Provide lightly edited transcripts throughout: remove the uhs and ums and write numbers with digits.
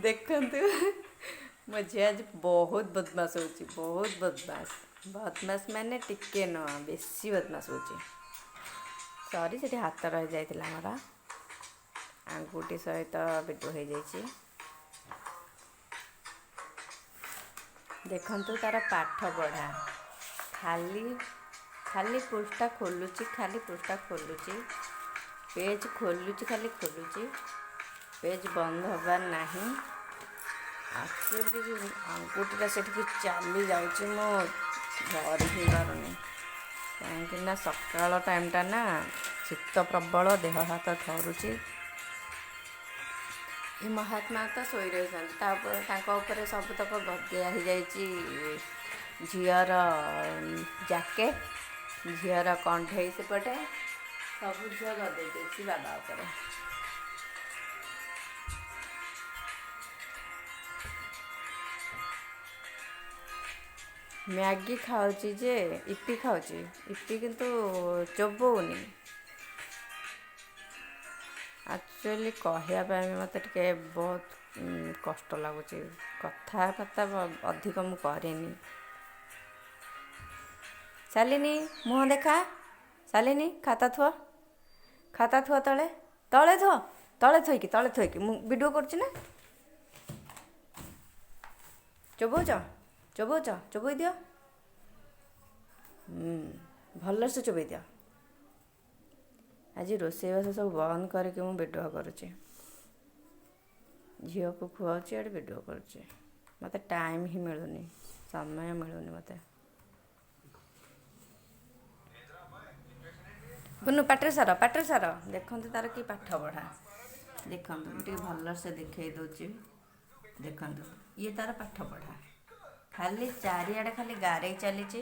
ଦେଖନ୍ତୁ, ମୋ ଝିଅ ଆଜି ବହୁତ ବଦମାସ ହେଉଛି, ବହୁତ ବଦମାସ। ବଦମାସ ମାନେ ଟିକେ ନୁହଁ, ବେଶୀ ବଦମାସ ହେଉଛି। ସରି, ସେଠି ହାତ ରହିଯାଇଥିଲା ମୋର, ଆଙ୍ଗୁଠି ସହିତ ଭିଡ଼ିଓ ହେଇଯାଇଛି। ଦେଖନ୍ତୁ ତାର ପାଠ ପଢ଼ା, ଖାଲି ଖାଲି ପୃଷ୍ଠା ଖୋଲୁଛି, ଖାଲି ପୃଷ୍ଠା ଖୋଲୁଛି, ପେଜ୍ ଖୋଲୁଛି, ଖାଲି ଖୋଲୁଛି, ପେଜ୍ ବନ୍ଦ ହେବାର ନାହିଁ। ଆକ୍ଚୁଆଲି ଆଙ୍ଗୁଠିଟା ସେଠିକି ଚାଲି ଯାଉଛି, ମୁଁ ଧରି ହିଁ ପାରୁନି, କାହିଁକିନା ସକାଳ ଟାଇମ୍ଟା ନା, ଶୀତ ପ୍ରବଳ, ଦେହ ହାତ ଥରୁଛି। ଏ ମହାତ୍ମା ତ ଶୋଇ ରହିଛନ୍ତି, ତାପରେ ତାଙ୍କ ଉପରେ ସବୁତକ ଗଦିଆ ହେଇଯାଇଛି। ଝିଅର ଜ୍ୟାକେଟ୍, ଝିଅର କଣ୍ଢେଇ, ସେପଟେ ସବୁ ଝିଅ ଗଦେଇ ଦେଇଛି ବାବା ଉପରେ। ମ୍ୟାଗି ଖାଉଛି ଯେ, ଇପି ଖାଉଛି, ଇପି କିନ୍ତୁ ଚୋବଉନି। ଆକ୍ଚୁଆଲି କହିବା ପାଇଁ ବି ମୋତେ ଟିକେ ବହୁତ କଷ୍ଟ ଲାଗୁଛି, କଥାବାର୍ତ୍ତା ଅଧିକ ମୁଁ କରେନି। ଶାଲିନୀ, ମୁହଁ ଦେଖା। ଶାଲିନୀ, ଖାତା ଥୁଅ, ଖାତା ଥୁଅ, ତଳେ ତଳେ ଥୁଅ, ତଳେ ଥୋଇକି, ତଳେ ଥୋଇକି ମୁଁ ଭିଡ଼ିଓ କରୁଛି ନା। ଚୋବଉଛ, ଚୋବଉଛ, ଚୋବେଇ ଦିଅ, ଭଲସେ ଚୋବେଇ ଦିଅ। ଆଜି ରୋଷେଇବାସ ସବୁ ବନ୍ଦ କରିକି ମୁଁ ଭିଡ଼ିଓ କରୁଛି, ଝିଅକୁ ଖୁଆଉଛି, ଆଡ଼େ ଭିଡ଼ିଓ କରୁଛି। ମୋତେ ଟାଇମ୍ ହିଁ ମିଳୁନି, ସମୟ ମିଳୁନି ମୋତେ। ବୁନୁ, ପାଟିରେ ସାର, ପାଟିରେ ସାର। ଦେଖନ୍ତୁ ତାର କି ପାଠ ପଢ଼ା, ଦେଖନ୍ତୁ, ମୁଁ ଟିକେ ଭଲସେ ଦେଖେଇ ଦେଉଛି। ଦେଖନ୍ତୁ, ଇଏ ତାର ପାଠ ପଢ଼ା, ଖାଲି ଚାରିଆଡ଼େ ଖାଲି ଗାରେଇ ଚାଲିଛି।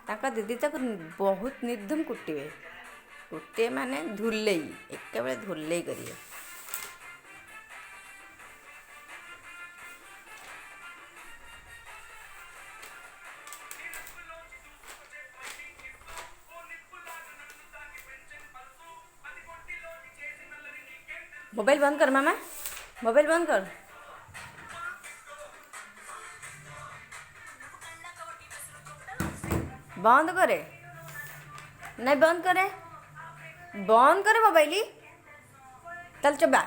ତାଙ୍କ ଦିଦି ତାକୁ ବହୁତ ନିର୍ଦ୍ଧୁମ କୁଟିବେ, କୁଟିବେ ମାନେ ଧୁଲେଇ, ଏକାବେଳେ ଧୁଲେଇ କରିବେ। ମୋବାଇଲ ବନ୍ଦ କର ମାମା, ମୋବାଇଲ ବନ୍ଦ କର। ବନ୍ଦ କରେ, ନାଇଁ, ବନ୍ଦ କରେ, ବନ୍ଦ କରେ ମୋବାଇଲ। ତାହେଲେ ଚୋବା,